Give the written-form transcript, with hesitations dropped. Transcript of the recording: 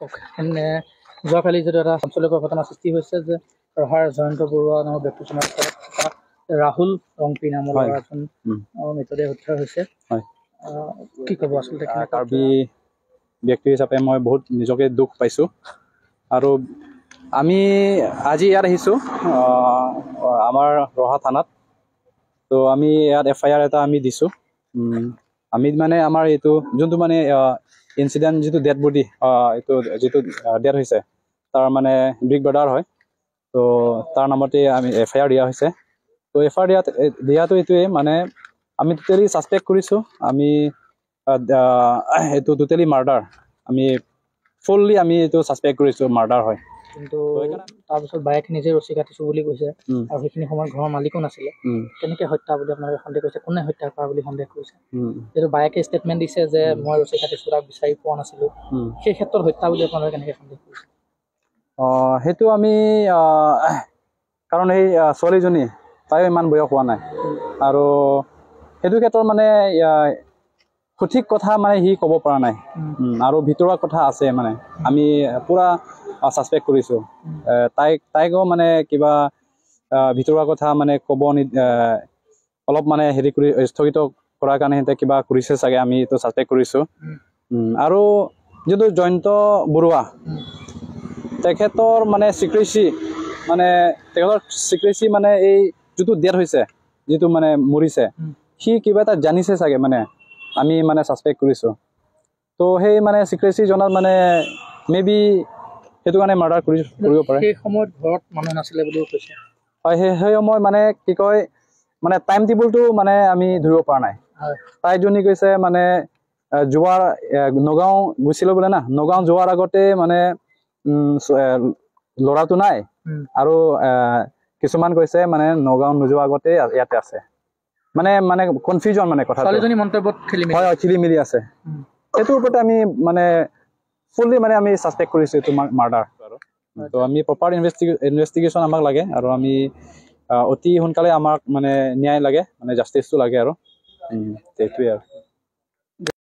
যোৱাকালি যিটো এটা চাঞ্চল্যকৰ ঘটনা সৃষ্টি হৈছে যে ৰহাৰ জয়ন্ত বৰুৱা নামৰ ব্যক্তিজনৰ ঘৰত থকা ৰাহুল ৰংপি নামৰ ল'ৰা এজন মৃতদেহ উদ্ধাৰ হৈছে। কি ক'ব আচলতে? কাৰ্বি ব্যক্তি হিচাপে মই বহুত নিজকে দুখ পাইছোঁ আৰু আমি আজি ইয়াত আহিছোঁ আমাৰ ৰহা থানাত। তো আমি ইয়াত এফআইআৰ এটা আমি দিছোঁ। আমি মানে আমাৰ এইটো যোনটো মানে ইনচিডেণ্ট, যিটো ডেড বডি, এইটো যিটো ডেথ হৈছে, তাৰ মানে বিগ ব্ৰাদাৰ হয়। তো তাৰ নামতে আমি এফআইআৰ দিয়া হৈছে। তো এফআইআৰ দিয়াটো এইটোৱে, মানে আমি টোটেলি ছাছপেক্ট কৰিছোঁ, আমি এইটো টোটেলি মাৰ্ডাৰ, আমি ফুল্লি আমি এইটো ছাছপেক্ট কৰিছোঁ, মাৰ্ডাৰ হয়। কিন্তু তাৰপিছত বায়েকে নিজে ৰছী কাটিছোঁ বুলি কৈছে আৰু সেইখিনি সময়ত ঘৰৰ মালিকো নাছিলে। কেনেকৈ হত্যা বুলি আপোনালোকে সন্দেহ কৰিছে? কোনে হত্যা কৰা বুলি সন্দেহ কৰিছে? যিহেতু বায়েকে ষ্টেটমেণ্ট দিছে যে মই ৰছী কাটিছোঁ, তাক বিচাৰি পোৱা নাছিলোঁ, সেই ক্ষেত্ৰত হত্যা বুলি আপোনালোকে কেনেকৈ সন্দেহ কৰিছে? সেইটো আমি কাৰণ সেই ছোৱালীজনী তাইও ইমান বয়স হোৱা নাই আৰু সেইটো ক্ষেত্ৰত মানে সঠিক কথা মানে সি ক'ব পৰা নাই আৰু ভিতৰুৱা কথা আছে, মানে আমি পূৰা ছাছপেক্ট কৰিছোঁ। তাইকো মানে কিবা ভিতৰুৱা কথা মানে ক'ব অলপ মানে হেৰি কৰি স্থগিত কৰাৰ কাৰণে সিহঁতে কিবা কৰিছে চাগে, আমি এইটো ছাছপেক্ট কৰিছোঁ। আৰু যিটো জয়ন্ত বৰুৱা, তেখেতৰ মানে চিক্ৰেচি, মানে তেখেতৰ চিক্ৰেচি, মানে এই যিটো ডেথ হৈছে, যিটো মানে মৰিছে, সি কিবা এটা জানিছে চাগে, মানে আমি মানে ছাছপেক্ট কৰিছোঁ। তো সেই মানে চিক্ৰেচি জনাত মানে মে বি সেইটো কাৰণে মাৰ্ডাৰ কৰিব পাৰে। সেই সময়ত ঘৰত মানুহ নাছিলে বুলিও কৈছে। হয়, সেই সময় মানে কি কয়, মানে টাইম টেবুলটো মানে আমি ধৰিব পৰা নাই। তাইজনী কৈছে মানে যোৱাৰ নগাঁও গৈছিলোঁ বোলে না, নগাঁও যোৱাৰ আগতে মানে ল'ৰাটো নাই আৰু কিছুমান কৈছে মানে নগাঁও নোযোৱাৰ আগতে ইয়াতে আছে, মানে মানে কনফিউজন, মানে কথা মন্তব্যত। হয় হয়, খেলি মেলি আছে। সেইটোৰ ওপৰতে আমি মানে ফুল্লি মানে আমি ছাছপেক্ট কৰিছোঁ এইটো মাৰ্ডাৰ। তো আমি প্ৰপাৰ ইনভেষ্টিগেশ্যন আমাক লাগে আৰু আমি অতি সোনকালে আমাক মানে ন্যায় লাগে, মানে জাষ্টিছটো লাগে আৰু সেইটোৱে আৰু।